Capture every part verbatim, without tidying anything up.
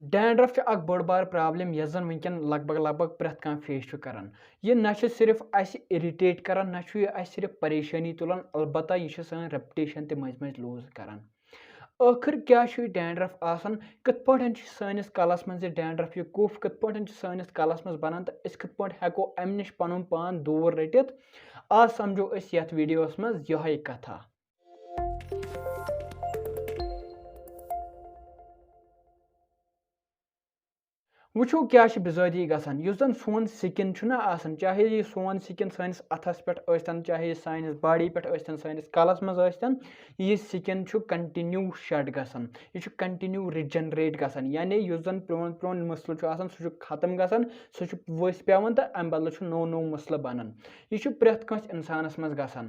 Dandruff چھُ اکھ بٔڑ بار پرابلم، یۄس زن وٕنکیٚن لگ بگ لگ بگ پرٛٮ۪تھ کانٛہہ فیس چھُ کران۔ یہِ نہ چھُ صرف اسہِ اریٹیٹ کران، نہ چھُ یہِ اسہِ صرف پریشٲنی تُلان، البتہ یہِ چھُ سٲنۍ ریپوٹیشن تہِ مٔنٛزۍ مٔنٛزۍ لوٗز کران۔ ٲخٕر کیٛاہ چھُ یہِ ڈینڈرف آسان؟ کِتھ پٲٹھۍ چھُ سٲنِس کلس منٛز یہِ ڈینڈرف، یہِ کُف کِتھ پٲٹھۍ چھُ سٲنِس کلس منٛز بنان، تہٕ أسۍ کِتھ پٲٹھۍ ہٮ۪کو امہِ نِش پنُن پان دوٗر رٔٹِتھ؟ آز سمجھو أسۍ یتھ ویڈیوس منٛز یِہوٚے کتھا۔ وٕچھو کیٛاہ چھُ بِزٲتی گژھان۔ یُس زَن سون سِکِن چھُنہ آسان، چاہے یہِ سون سِکِن سٲنِس اَتھَس پٮ۪ٹھ ٲسۍتَن، چاہے یہِ سانِس باڈی پٮ۪ٹھ ٲسۍتَن، سٲنِس کَلَس منٛز ٲسۍتَن، یہِ سِکِن چھُ کَنٹِنیوٗ شٮ۪ڈ گژھان، یہِ چھُ کَنٹِنیوٗ رِجَنریٹ گژھان۔ یعنی یُس زَن پرٛون پرٛون مٕسلہٕ چھُ آسان، سُہ چھُ ختم گژھان، سُہ چھُ ؤسۍ پٮ۪وان تہٕ اَمہِ بدلہٕ چھُ نوٚو نوٚو مٕسلہٕ بَنان۔ یہِ چھُ پرٛٮ۪تھ کٲنٛسہِ اِنسانَس منٛز گژھان۔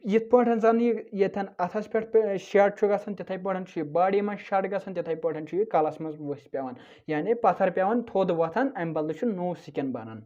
یِتھ پٲٹھۍ زَن یہِ ییٚتٮ۪ن اَتھَس پٮ۪ٹھ پے-، شٮ۪ڈ چھُ گژھان، تِتھَے پٲٹھۍ چھُ یہِ باڈی منٛز شٮ۪ڈ گژھان، تِتھَے پٲٹھۍ چھُ یہِ کَلَس منٛز ؤسۍ پٮ۪وان۔ یعنی پَتھَر پٮ۪وان تھوٚد وۄتھان، اَمہِ بدلہٕ چھُ نوٚو سِکِن بَنان۔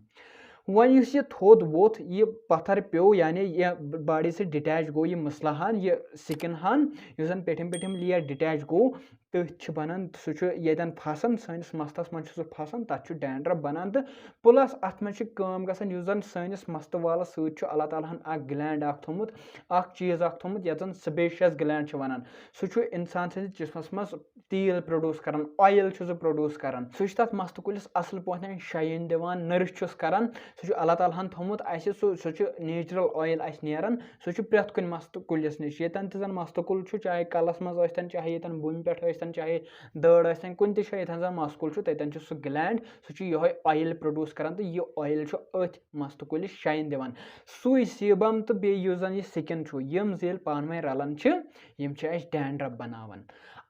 وۄنۍ یُس یہِ تھوٚد ووٚتھ، یہِ پَتھَر پیوٚو، یعنی یہِ باڈی سۭتۍ ڈِٹیچ گوٚو، یہِ مٕسلہٕ ہَن، یہِ سِکِن ہَن، یُس زَن پیٚٹھِم پیٚٹھِم لیَر ڈِٹیچ گوٚو، تٔتھۍ چھِ بَنان، سُہ چھُ ییٚتٮ۪ن پھَسان، سٲنِس مَستَس منٛز چھُ سُہ پھَسان، تَتھ چھُ ڈینڈرف بَنان۔ تہٕ پٕلَس اَتھ منٛز چھِ کٲم گژھان، یُس زَن سٲنِس مَستہٕ والَس سۭتۍ چھُ اللہ تعالیٰ ہَن اَکھ گلینڈ اَکھ تھوٚمُت، اَکھ چیٖز اَکھ تھوٚمُت، یَتھ زَن سِبیشَس گلینڈ چھِ وَنان۔ سُہ چھُ اِنسان سٕنٛدِس جِسمَس منٛز تیٖل پرٛوڈیوٗس کَران، آیِل چھُ سُہ پرٛوڈیوٗس کَران۔ سُہ چھُ تَتھ مَستہٕ کُلِس اَصٕل پٲٹھۍ شاین دِوان، نٔرِش چھُس کَران۔ سُہ چھُ اللہ تعالیٰ ہَن تھوٚمُت اَسہِ، سُہ، سُہ چھُ نیچرل آیِل اَسہِ نیران۔ سُہ چھُ پرٛٮ۪تھ کُنہِ مَستہٕ کُلِس نِش۔ ییٚتٮ۪ن تہِ زَن مَستہٕ کُل چھُ، چاہے کَلَس منٛز ٲسۍتَن، چاہے ییٚتٮ۪ن بُمہِ پٮ۪ٹھ ٲسۍتَن، چاہے دٲر ٲسۍتَن، کُنہِ تہِ جایہِ ییٚتٮ۪ن زَن مَس کُل چھُ، تَتٮ۪ن چھُ سُہ گلینڈ، سُہ چھُ یِہوٚے آیِل پرٛوڈیوٗس کَران تہٕ یہِ آیِل چھُ أتھۍ مَستہٕ کُلِس شاین دِوان۔ سُے سیٖبَم تہٕ بیٚیہِ یُس زَن یہِ سِکِن چھُ، یِم زٕ ییٚلہِ پانہٕ ؤنۍ رَلان چھِ، یِم چھِ اَسہِ ڈینڈرف بَناوان۔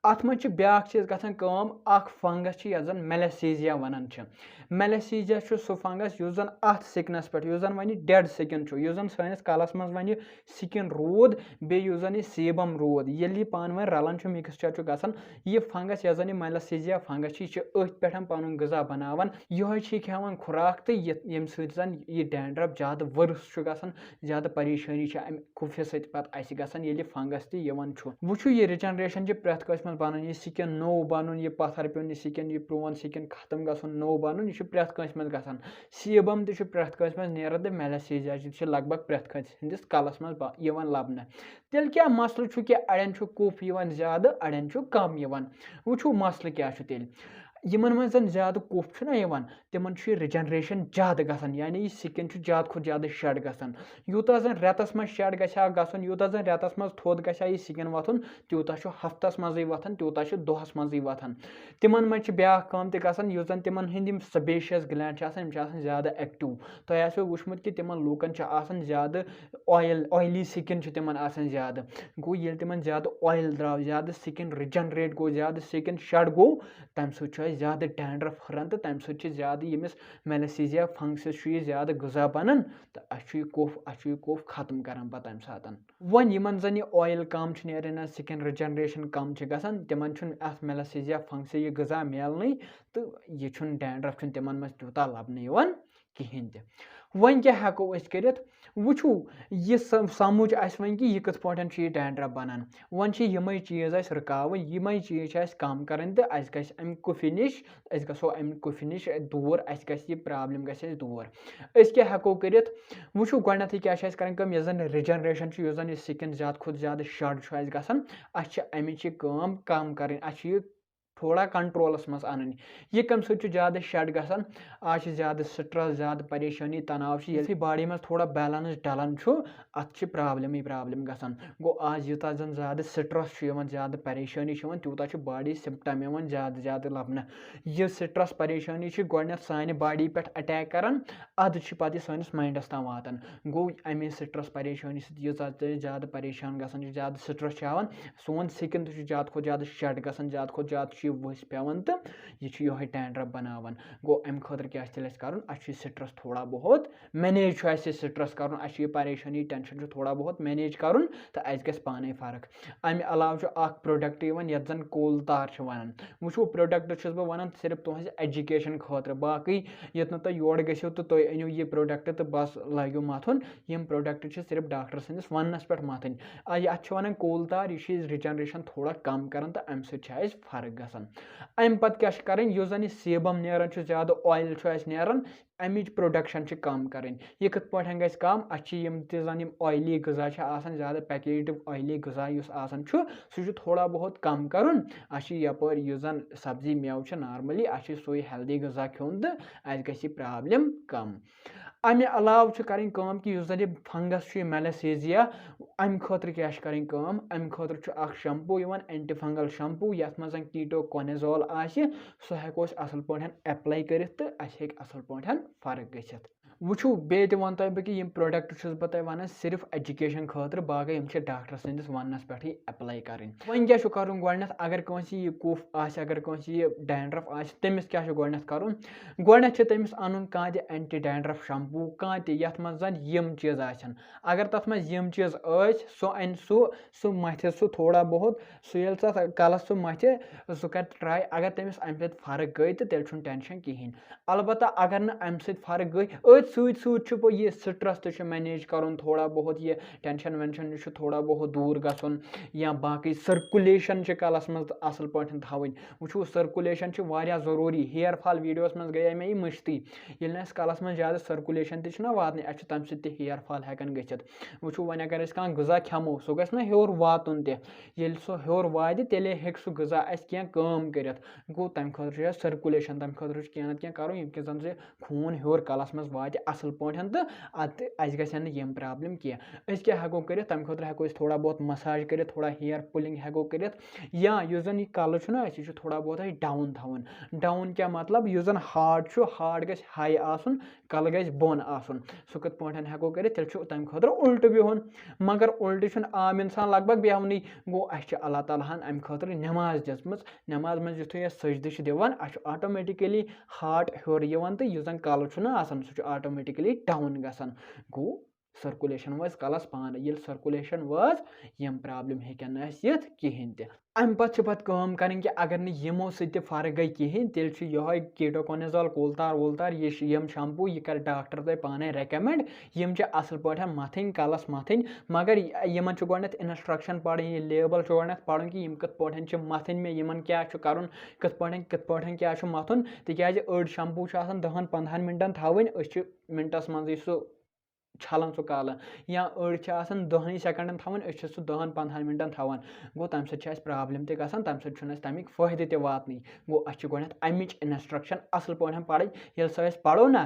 اَتھ منٛز چھِ بیٛاکھ چیٖز گژھان کٲم، اَکھ فنگس چھِ، یَتھ زَن میلیسیزیا وَنان چھِ۔ میلیسیزیا چھُ سُہ فنگس، یُس زَن اَتھ سِکنَس پٮ۪ٹھ، یُس زَن وۄنۍ یہِ ڈیڈ سِکِن چھُ، یُس زَن سٲنِس کَلَس منٛز وۄنۍ یہِ سِکِن روٗد، بیٚیہِ یُس زَن یہِ سیٖبَم روٗد، ییٚلہِ یہِ پانہٕ ؤنۍ رَلان چھُ، مِکسچَر چھُ گژھان، یہِ فنگس، یۄس زَن یہِ میلیسیزیا فنگس چھِ، یہِ چھِ أتھۍ پٮ۪ٹھ پَنُن غذا بَناوان۔ یِہوٚے چھِ یہِ کھٮ۪وان کھُراک تہٕ یہِ، ییٚمہِ سۭتۍ زَن یہِ ڈینڈرف زیادٕ ؤرٕس چھُ گژھان، زیادٕ پریشٲنی چھِ اَمہِ کُفہِ سۭتۍ پَتہٕ اَسہِ گژھان، ییٚلہِ فنگس تہِ یِوان چھُ۔ وٕچھِو، یہِ رِجَنریشَن چھِ پرٛٮ۪تھ کٲنٛسہِ منٛز بَنان۔ یہِ سِکِن نوٚو بَنُن، یہِ پَتھَر پیوٚن، یہِ سِکِن، یہِ پرٛون سِکِن ختم گژھُن، نوٚو بَنُن، یہِ چھُ پرٛٮ۪تھ کٲنٛسہِ منٛز گژھان۔ سیٖبَم تہِ چھُ پرٛٮ۪تھ کٲنٛسہِ منٛز نیران تہٕ میلیسیزیا تہِ چھِ لگ بگ پرٛٮ۪تھ کٲنٛسہِ ہِنٛدِس کَلَس منٛز با-، یِوان لَبنہٕ۔ تیٚلہِ کیٛاہ مسلہٕ چھُ کہِ اَڑٮ۪ن چھُ کُف یِوان زیادٕ، اَڑٮ۪ن چھُ کَم یِوان؟ وٕچھِو، مسلہٕ کیٛاہ چھُ تیٚلہِ۔ یِمَن منٛز زَن زیادٕ کُف چھُنہ یِوان، تِمَن چھُ یہِ رِجَنریشَن زیادٕ گژھان، یعنی یہِ سِکِن چھُ زیادٕ کھۄتہٕ زیادٕ شٮ۪ڈ گژھان۔ یوٗتاہ زَن رٮ۪تَس منٛز شٮ۪ڈ گژھِ ہا گژھُن، یوٗتاہ زَن رٮ۪تَس منٛز تھوٚد گژھِ ہا یہِ سِکِن وۄتھُن، تیوٗتاہ چھُ ہفتَس منٛزٕے وۄتھان، تیوٗتاہ چھُ دۄہَس منٛزٕے وۄتھان۔ تِمَن منٛز چھِ بیٛاکھ کٲم تہِ گژھان، یُس زَن تِمَن ہٕنٛدۍ یِم سِبیشَس گلینڈ چھِ آسان، یِم چھِ آسان زیادٕ ایکٹِو۔ تۄہہِ آسیو وٕچھمُت کہِ تِمَن لوٗکَن چھِ آسان زیادٕ آیِل، آیلی سِکِن چھُ تِمَن آسان زیادٕ۔ گوٚو، ییٚلہِ تِمَن زیادٕ آیِل درٛاو، زیادٕ سِکِن رِجَنریٹ گوٚو، زیادٕ سِکِن شٮ۪ڈ گوٚو، تَمہِ سۭتۍ چھُ اَسہِ زیادٕ ڈینڈرف ہُران تہٕ تَمہِ سۭتۍ چھِ زیادٕ ییٚمِس میلیسیزیا فنگسَس چھُ یہِ زیادٕ غذا بَنان تہٕ اَسہِ چھُ یہِ کُف، اَسہِ چھُ یہِ کُف ختم کَران پَتہٕ تَمہِ ساتَن۔ وۄنۍ یِمَن زَن یہِ آیِل کَم چھُ نیران، سِکِن رِجَنریشَن کَم چھِ گژھان، تِمَن چھُنہٕ اَتھ میلیسیزیا فنگسَس یہِ غذا میلنٕے تہٕ یہِ چھُنہٕ ڈینڈرف چھُنہٕ تِمَن منٛز تیوٗتاہ لَبنہٕ یِوان کِہیٖنۍ تہِ۔ وۄنۍ کیٛاہ ہٮ۪کو أسۍ کٔرِتھ؟ وٕچھِو، یہِ سم-، سمجھ اَسہِ وۄنۍ کہِ یہِ کِتھ پٲٹھۍ چھُ یہِ ڈینڈرف بَنان۔ وۄنۍ چھِ یِمَے چیٖز اَسہِ رُکاوٕنۍ، یِمَے چیٖز چھِ اَسہِ کَم کَرٕنۍ تہٕ اَسہِ گژھِ اَمہِ کُفہِ نِش، أسۍ گژھو اَمہِ کُفہِ نِش دوٗر، اَسہِ گژھِ یہِ پرٛابلِم گژھِ اَسہِ دوٗر۔ أسۍ کیٛاہ ہٮ۪کو کٔرِتھ؟ وٕچھِو، گۄڈٕنٮ۪تھٕے کیٛاہ چھِ اَسہِ کَرٕنۍ کٲم، یۄس زَن رِجَنریشَن چھُ، یُس زَن یہِ سِکِن زیادٕ کھۄتہٕ زیادٕ شٮ۪ڈ چھُ اَسہِ گژھان، اَسہِ چھِ اَمِچ یہِ کٲم کَم کَرٕنۍ، اَسہِ چھِ یہِ تھوڑا کنٹرولس منٛز انٕنۍ۔ یہِ کمہِ سۭتۍ چھُ زیادٕ شیڈ گژھان؟ آز چھِ زیادٕ سٹرس، زیادٕ پریشٲنی، تناو چھُ، ییٚلہِ باڈی منٛز تھوڑا بیلنس ڈلان چھُ، اتھ چھِ پرابلمٕے پرابلم گژھان۔ گوٚو، آز یوٗتاہ زن زیادٕ سٹرس چھُ یِوان، زیادٕ پریشٲنی چھِ یِوان، تیوٗتاہ چھُ باڈی سمپٹم یِوان زیادٕ زیادٕ لبنہٕ۔ یہِ سٹرس پریشٲنی چھِ گۄڈٕنٮ۪تھ سانہِ باڈی پٮ۪ٹھ اٹیک کران، ادٕ چھِ پتہٕ یہِ سٲنِس ماینڈس تام واتان۔ گوٚو، امے سٹرس پریشٲنی سۭتۍ ییٖژاہ تہِ زیادٕ پریشان گژھان چھِ، زیادٕ سٹرس چھِ ہاوان، سون سِکِن تہِ چھُ زیادٕ کھۄتہٕ زیادٕ شیڈ گژھان، زیادٕ کھۄتہٕ زیادٕ چھُ یہِ ؤسۍ پٮ۪وان تہٕ یہِ چھُ یِہوٚے ڈینڈرف بناوان۔ گوٚو، اَمہِ خٲطرٕ کیٛاہ چھُ تیٚلہِ اَسہِ کَرُن؟ اَسہِ چھُ یہِ سٹرس تھوڑا بہت مینیج چھُ اَسہِ یہِ سٹرس کَرُن، اَسہِ چھُ یہِ پریشٲنی، ٹینشن چھُ تھوڑا بہت مینیج کَرُن تہٕ اَسہِ گژھِ پانَے فرق۔ اَمہِ علاوٕ چھُ اَکھ پروڈکٹ یِوان، یَتھ زَن کول تار چھِ وَنان۔ وٕچھِو، پروڈکٹ چھُس بہٕ وَنان صرف تُہٕنٛزِ ایجوکیشن خٲطرٕ، باقٕے یوٚت نہٕ تۄہہِ یورٕ گٔژھِو تہٕ تُہۍ أنِو یہِ پروڈکٹ تہٕ بس لٲگِو مَتھُن۔ یِم پروڈکٹ چھِ صرف ڈاکٹر سٕنٛدِس وَننَس پٮ۪ٹھ مَتھٕنۍ۔ آ، یہِ، اَتھ چھِ وَنان کول تار، یہِ چھِ أسۍ رِجَنریشَن تھوڑا کَم کَران تہٕ اَمہِ سۭتۍ چھِ اَسہِ فرق گژھان۔ اَمہِ پَتہٕ کیٛاہ چھِ کَرٕنۍ؟ یُس زَن یہِ سیبَم نیران چھُ، زیادٕ اویِل چھُ اَسہِ نیران، اَمِچ پرٛوڈَکشَن چھِ کَم کَرٕنۍ۔ یہِ کِتھ پٲٹھۍ گژھِ کَم؟ اَسہِ چھِ یِم تہِ زَن یِم اویلی غذا چھِ آسان، زیادٕ پیکیجڈ اویلی غذا یُس آسان چھُ، سُہ چھُ تھوڑا بہت کَم کَرُن۔ اَسہِ چھِ یَپٲرۍ یُس زَن سبزی مٮ۪وٕ چھِ نارمٔلی، اَسہِ چھِ سُے ہیلدی غذا کھیوٚن تہٕ اَسہِ گژھِ یہِ پرٛابلِم کَم۔ اَمہِ علاوٕ چھِ کَرٕنۍ کٲم کہِ یُس زَن یہِ فنگس چھُ، یہِ میلیسیزیا، اَمہِ خٲطرٕ کیٛاہ چھِ کَرٕنۍ کٲم؟ اَمہِ خٲطرٕ چھُ اَکھ شمپوٗ یِوان، اینٹی فنگل شمپوٗ، یَتھ منٛز زَن کیٹوکونیزول آسہِ، سُہ ہٮ۪کو أسۍ اَصٕل پٲٹھۍ اٮ۪پلاے کٔرِتھ تہٕ اَسہِ ہیٚکہِ اَصٕل پٲٹھۍ فرق گٔژھِتھ۔ وٕچھِو، بیٚیہِ تہِ وَنہٕ تۄہہِ بہٕ کہِ یِم پروڈکٹ چھُس بہٕ تۄہہِ وَنان صرف ایجوکیشن خٲطرٕ، باقٕے یِم چھِ ڈاکٹر سٕنٛدِس وَننَس پٮ۪ٹھٕے اٮ۪پلاے کَرٕنۍ۔ وۄنۍ کیٛاہ چھُ کَرُن گۄڈٕنٮ۪تھ؟ اگر کٲنٛسہِ یہِ کُف آسہِ، اگر کٲنٛسہِ یہِ ڈینڈرف آسہِ، تٔمِس کیٛاہ چھُ گۄڈٕنٮ۪تھ کَرُن؟ گۄڈٕنٮ۪تھ چھُ تٔمِس اَنُن کانٛہہ تہِ اینٹی ڈینڈرف شمپوٗ، کانٛہہ تہِ یَتھ منٛز زَن یِم چیٖز آسن۔ اگر تَتھ منٛز یِم چیٖز ٲسۍ، سُہ اَنہِ سُہ، سُہ مَتھِ سُہ تھوڑا بہت، سُہ ییٚلہِ تَتھ کَلَس سُہ مَتھِ، سُہ کَرِ ٹراے۔ اگر تٔمِس اَمہِ سۭتۍ فرق گٔے تہٕ تیٚلہِ چھُنہٕ ٹینشن کِہیٖنۍ۔ البتہ اگر نہٕ اَمہِ سۭتۍ فرق گٔے، أتھۍ سۭتۍ سۭتۍ چھُ پَتہٕ یہِ سٹرٛس تہِ چھُ مینیج کَرُن تھوڑا بہت، یہِ ٹینشن وینشن یہِ چھُ تھوڑا بہت دوٗر گژھُن، یا باقٕے سٔرکُلیشن چھِ کَلَس منٛز اَصٕل پٲٹھۍ تھاوٕنۍ۔ وٕچھِو، سٔرکُلیشن چھِ واریاہ ضروٗری۔ ہیئر فال ویٖڈیوَس منٛز گٔیے مےٚ یہِ مٔشتٕے۔ ییٚلہِ نہٕ اَسہِ کَلَس منٛز زیادٕ سٔرکُلیشن تہِ چھِنہ واتنٕے، اَسہِ چھُ تَمہِ سۭتۍ تہِ ہیئر فال ہٮ۪کان گٔژھِتھ۔ وٕچھِو، وۄنۍ اگر أسۍ کانٛہہ غذا کھٮ۪مو، سُہ گژھِ نہ ہیوٚر واتُن تہِ۔ ییٚلہِ سُہ ہیوٚر واتہِ، تیٚلے ہیٚکہِ سُہ غذا اَسہِ کینٛہہ کٲم کٔرِتھ۔ گوٚو، تَمہِ خٲطرٕ چھُ اَسہِ سٔرکُلیشن، تَمہِ خٲطرٕ چھُ کینٛہہ نَتہٕ کینٛہہ کَرُن، ییٚمہِ کِنۍ زَن سُہ خوٗن ہیوٚر کَلَس منٛز واتہِ اَصٕل پٲٹھۍ تہٕ اَدٕ اَسہِ گژھن نہٕ یِم پرٛابلِم کینٛہہ۔ أسۍ کیٛاہ ہٮ۪کو کٔرِتھ؟ تَمہِ خٲطرٕ ہٮ۪کو أسۍ تھوڑا بہت مَساج کٔرِتھ، تھوڑا ہیئر پُلِنٛگ ہٮ۪کو کٔرِتھ، یا یُس زَن یہِ کَلہٕ چھُنہ اَسہِ، یہِ چھُ تھوڑا بہت اَسہِ ڈاوُن تھاوُن۔ ڈاوُن کیٛاہ مطلب؟ یُس زَن ہارٹ چھُ، ہارٹ گژھِ ہاے آسُن، کَلہٕ گژھِ بۄن آسُن۔ سُہ کِتھ پٲٹھۍ ہٮ۪کو کٔرِتھ؟ تیٚلہِ چھُ تَمہِ خٲطرٕ اُلٹہٕ بِہُن۔ مگر اُلٹہٕ چھُنہٕ عام اِنسان لگ بگ بیٚہونٕے۔ گوٚو، اَسہِ چھِ اللہ تعالیٰ ہَن اَمہِ خٲطرٕ نٮ۪ماز دِژمٕژ۔ نٮ۪ماز منٛز یُتھُے أسۍ سجدٕ چھِ دِوان، اَسہِ چھُ آٹومیٹِکٔلی ہارٹ ہیوٚر یِوان تہٕ یُس زَن کَلہٕ چھُنہ آسان، سُہ چھُ آٹومیٹِکٔلی ڈاوُن گژھان۔ گوٚو، سٔرکُلیشن وٲژ کَلَس پانہٕ۔ ییٚلہِ سٔرکُلیشن وٲژ، یِم پرٛابلِم ہیٚکن نہٕ اَسہِ یِتھ کِہیٖنۍ تہِ۔ اَمہِ پَتہٕ چھِ پَتہٕ کٲم کَرٕنۍ کہِ اگر نہٕ یِمو سۭتۍ تہِ فرق گٔے کِہیٖنۍ، تیٚلہِ چھُ یِہوٚے کیٹوکونیزول، کولتار وولتار، یہِ چھِ یِم شمپوٗ، یہِ کَرِ ڈاکٹر تۄہہِ پانَے ریکمینڈ۔ یِم چھِ اَصٕل پٲٹھۍ مَتھٕنۍ، کَلَس مَتھٕنۍ، مگر یہِ-، یِمَن چھُ گۄڈٕنٮ۪تھ انسٹرکشن پَرٕنۍ، یہِ لیبل چھُ گۄڈٕنٮ۪تھ پَرُن کہِ یِم کِتھ پٲٹھۍ چھِ مَتھٕنۍ مےٚ، یِمَن کیٛاہ چھُ کَرُن، کِتھ پٲٹھۍ، کِتھ پٲٹھۍ کیٛاہ چھُ مَتھُن، تِکیٛازِ أڑۍ شمپوٗ چھِ آسان دَہَن پنٛدہَن مِنٹَن تھاوٕنۍ، أسۍ چھِ مِنٹَس منٛزٕے سُہ چھَلان سُہ کَلہٕ، یا أڑۍ چھِ آسان دَہنٕے سیکنڈَن تھاوان، أسۍ چھِ سُہ دَہَن پنٛدہَن مِنٹَن تھاوان۔ گوٚو، تَمہِ سۭتۍ چھِ اَسہِ پرٛابلِم تہِ گژھان، تَمہِ سۭتۍ چھُنہٕ اَسہِ تَمِکۍ فٲیدٕ تہِ واتنٕے۔ گوٚو، اَسہِ چھِ گۄڈٕنٮ۪تھ اَمِچ انسٹرکشن اَصٕل پٲٹھۍ پَرٕنۍ۔ ییٚلہِ سۄ أسۍ پَرو نہ،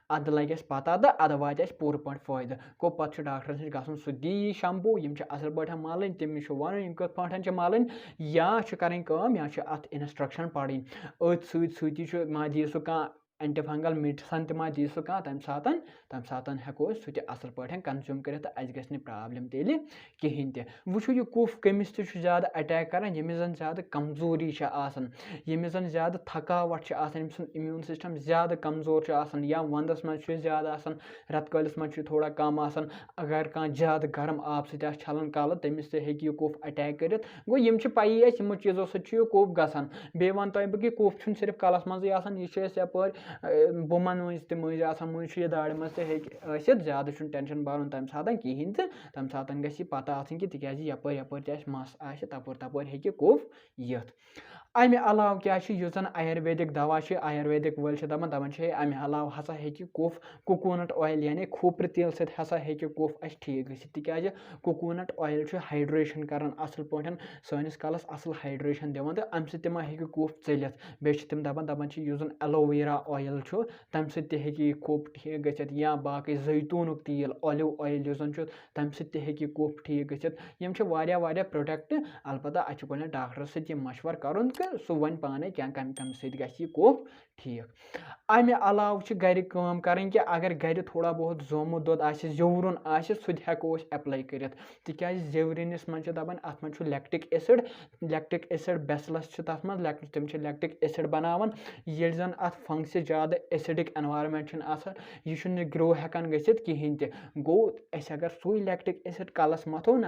اَدٕ لَگہِ اَسہِ پَتہ تہٕ اَدٕ واتہِ اَسہِ پوٗرٕ پٲٹھۍ فٲیدٕ۔ گوٚو، پَتہٕ چھُ ڈاکٹرَس نِش گژھُن، سُہ دی یہِ شمپوٗ، یِم چھِ اَصٕل پٲٹھۍ مَلٕنۍ، تٔمِس چھُ وَنُن، یِم کِتھ پٲٹھۍ چھِ مَلٕنۍ، یا چھُ کَرٕنۍ کٲم، یا چھُ اَتھ انسٹرکشن پَرٕنۍ۔ أتھۍ سۭتۍ سۭتی چھُ، ما دِیہِ سُہ کانٛہہ اینٹی فنگل میڈیسن تہِ ما دِیہِ سُہ کانٛہہ، تَمہِ ساتَن، تَمہِ ساتَن ہٮ۪کو أسۍ سُہ تہِ اَصٕل پٲٹھۍ کنزیوٗم کٔرِتھ تہٕ اَسہِ گژھِ نہٕ پرٛابلِم تیٚلہِ کِہیٖنۍ تہِ۔ وٕچھِو، یہِ کُف کٔمِس تہِ چھُ زیادٕ اٹیک کران؟ ییٚمِس زَن زیادٕ کمزوری چھِ آسان، ییٚمِس زَن زیادٕ تھکاوٹ چھِ آسان، ییٚمہِ سُنٛد امیوٗن سسٹم زیادٕ کمزور چھُ آسان، یا وَندَس منٛز چھُ زیادٕ آسان، رٮ۪تہٕ کٲلِس منٛز چھُ تھوڑا کم آسان۔ اگر کانٛہہ زیادٕ گرم آب سۭتۍ آسہِ چھَلان کَلہٕ، تٔمِس تہِ ہیٚکہِ یہِ کُف اٹیک کٔرِتھ۔ گوٚو، یِم چھِ پَیی اَسہِ، یِمو چیٖزو سۭتۍ چھُ یہِ کُف گژھان۔ بیٚیہِ وَنہٕ تۄہہِ بہٕ کہِ کُف چھُنہٕ صرف کَلَس منٛزٕے آسان، یہِ چھُ اَسہِ یَپٲرۍ، اَ، بُمَن مٔنٛزۍ تہِ مٔنٛزۍ آسان، مٔنٛزۍ چھُ یہِ دارِ منٛز تہِ ہیٚکہِ ٲسِتھ۔ زیادٕ چھُنہٕ ٹٮ۪نشَن بَرُن تَمہِ ساتَن کِہیٖنۍ تہٕ تَمہِ ساتَن گژھِ یہِ پَتہ آسٕنۍ کہِ تِکیٛازِ یَپٲرۍ یَپٲرۍ تہِ اَسہِ مَس آسہِ، تَپٲرۍ تَپٲرۍ ہیٚکہِ کُف یِتھ۔ اَمہِ علاوٕ کیٛاہ چھُ، یُس زَن آیُرویدِک دَوا چھِ، آیُرویدِک وٲلۍ چھِ دَپان، دَپان چھِ، ہے، اَمہِ علاوٕ ہسا ہیٚکہِ کُف کوکونٹ اویِل، یعنی کھوٗپرٕ تیٖل سۭتۍ ہسا ہیٚکہِ کُف اَسہِ ٹھیٖک گٔژھِتھ، تِکیٛازِ کوکونٹ اویِل چھُ ہایڈریشن کران اَصٕل پٲٹھۍ، سٲنِس کَلَس اَصٕل ہایڈریشن دِوان، تہٕ اَمہِ سۭتۍ تہِ ما ہیٚکہِ کُف ژٔلِتھ۔ بیٚیہِ چھِ تِم دَپان، دَپان چھِ، یُس زَن ایلوویرا اویِل چھُ، تَمہِ سۭتۍ تہِ ہیٚکہِ یہِ کُف ٹھیٖک گٔژھِتھ، یا باقٕے زیتوٗنُک تیٖل، اولِو اویِل یُس زَن چھُ، تَمہِ سۭتۍ تہِ ہیٚکہِ یہِ کُف ٹھیٖک گٔژھِتھ۔ یِم چھِ واریاہ، واریاہ پروڈکٹ۔ البتہ اَسہِ چھُ گۄڈٕنٮ۪تھ ڈاکٹرَس سۭتۍ یہِ مشورٕ کَرُن کہِ سُہ وَنہِ پانَے کیٛاہ، کَمہِ، کَمہِ سۭتۍ گژھِ یہِ کُف ٹھیٖک۔ اَمہِ علاوٕ چھِ گَرِ کٲم کَرٕنۍ کہِ اگر گَرِ تھوڑا بہت زومُت دۄد آسہِ، زیوٗرُن آسہِ، سُہ تہِ ہٮ۪کو أسۍ اٮ۪پلاے کٔرِتھ، تِکیٛازِ زیوٗرِنِس منٛز چھِ دَپان، اَتھ منٛز چھُ lactic acid, lactic acid bacillus چھُ تَتھ منٛز، لیکٹ-، تِم چھِ لیکٹک ایسڈ بَناوان۔ ییٚلہِ زَن اَتھ فنگسہِ زیادٕ ایسڈک انوارمنٹ چھُنہٕ آسان، یہِ چھُنہٕ گرو ہٮ۪کان گٔژھِتھ کِہیٖنۍ تہِ۔ گوٚو، أسۍ اگر سُے لیکٹک ایسڈ کَلَس مَتھو نہ،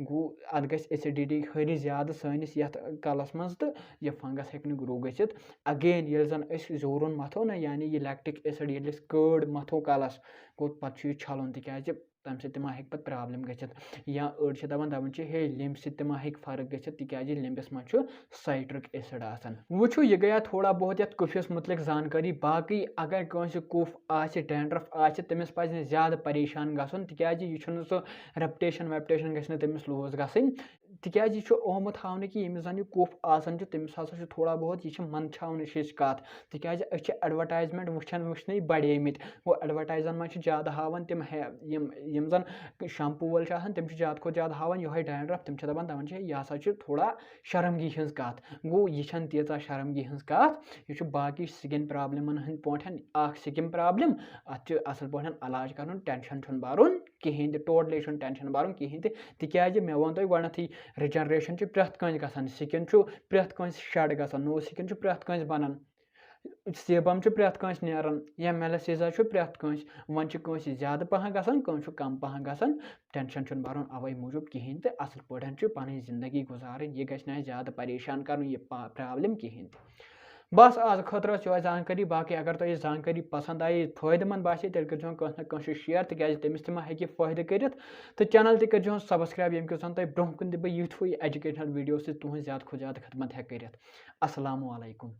گوٚو، اَتھ گژھِ ایسڈیٹی ہُرِ زیادٕ سٲنِس یَتھ کَلَس منٛز تہٕ یہِ فنگس ہیٚکہِ نہٕ گرو گٔژھِتھ۔ اگین، ییٚلہِ زَن أسۍ زیوٗرُن مَتھو نہ، یعنی یہِ لیکٹک ایسڈ ییٚلہِ أسۍ کٲڈ مَتھو کَلَس، گوٚو، پَتہٕ چھُ یہِ چھَلُن، تِکیٛازِ تَمہِ سۭتۍ تہِ ما ہیٚکہِ پَتہٕ پرابلم گٔژھِتھ۔ یا أڑۍ چھِ دَپان، دَپان چھِ، ہے، لیٚمبہِ سۭتۍ تہِ ما ہیٚکہِ فرق گٔژھِتھ، تِکیازِ لیٚمبِس منٛز چھُ سائٹرک ایسڈ آسان۔ وٕچھِو، یہِ گٔیے تھوڑا بہت یَتھ کُفِس مُتعلِق زانکٲری۔ باقٕے اگر کٲنٛسہِ کُف آسہِ، ڈینڈرف آسہِ، تٔمِس پَزِ نہٕ زیادٕ پریشان گژھُن، تِکیازِ یہِ چھُنہٕ سُہ ریپٹیشن ویپٹیشن گژھِ نہٕ تٔمِس لوٗز گژھٕنۍ۔ تِکیازِ یہِ چھُ آمُت ہاونہٕ کہِ ییٚمِس زَن یہِ کُف آسان چھُ، تٔمِس ہسا چھُ تھوڑا بہت یہِ چھِ منٛدچھاونٕچ ہِش کَتھ، تِکیازِ أسۍ چھِ ایڈوَٹایزمنٹ وٕچھان، وٕچھنٕے بَڑیمٕتۍ۔ گوٚو، ایڈوَٹایزَن منٛز چھِ زیادٕ ہاوان تِم ہے-، یِم، یِم زَن شمپوٗ وٲلۍ چھِ آسان، تِم چھِ زیادٕ کھۄتہٕ زیادٕ ہاوان یِہوٚے ڈینڈرف۔ تِم چھِ دَپان، دَپان چھِ، ہے، یہِ ہسا چھِ تھوڑا شرمگی ہِنٛز کَتھ۔ گوٚو، یہِ چھَنہٕ تیٖژاہ شرمگی ہِنٛز کَتھ، یہِ چھُ باقٕے سِکِن پرابلِمَن ہٕنٛدۍ پٲٹھۍ اَکھ سِکِن پرابلِم۔ اَتھ چھُ اَصٕل پٲٹھۍ علاج کَرُن، ٹینشن چھُنہٕ بَرُن کِہیٖنۍ تہِ، ٹوٹلی چھُنہٕ ٹینشن بَرُن کِہیٖنۍ تہِ، تِکیازِ مےٚ ووٚن تۄہہِ گۄڈٕنیتھٕے، رِجنریشن چھِ پرٛٮ۪تھ کٲنٛسہِ گژھان، سِکِن چھُ پرٛٮ۪تھ کٲنٛسہِ شیڈ گژھان، نوٚو سِکِن چھُ پرٛٮ۪تھ کٲنٛسہِ بَنان، سیبم چھُ پرٛٮ۪تھ کٲنٛسہِ نیران یا میلاسیزا چھُ پرٛٮ۪تھ کٲنٛسہِ۔ وۄنۍ چھِ کٲنٛسہِ زیادٕ پَہَن گژھان، کٲنٛسہِ چھُ کَم پَہَن گژھان۔ ٹینشن چھُنہٕ بَرُن اَوَے موٗجوٗب کِہیٖنۍ تہٕ اَصٕل پٲٹھۍ چھُ پَنٕنۍ زندگی گُزارٕنۍ، یہِ گژھِ نہٕ اَسہِ زیادٕ پریشان کَرُن یہِ پرابلم کِہیٖنۍ تہِ۔ بس آز خٲطرٕ ٲس یِہوٚے زانکٲری۔ باقٕے اگر تۄہہِ یہِ زانکٲری پسنٛد آیہِ، فٲیدٕ مند باسے، تیٚلہِ کٔرۍزیون کٲنٛسہِ نہ کٲنٛسہِ شیئر، تِکیازِ تٔمِس تہِ ما ہیٚکہِ فٲیدٕ کٔرِتھ۔ تہٕ چینل تہِ کٔرۍزیون سبسکرایب، ییٚمہِ کہِ زن تۄہہِ برونٛہہ کُن دِمہٕ بہٕ یِتھوٕے ایجوکیشنل ویڈیو سۭتۍ تُہٕنٛز زیادٕ کھۄتہٕ زیادٕ خدمت ہیٚکہٕ کٔرِتھ۔ السلام علیکم۔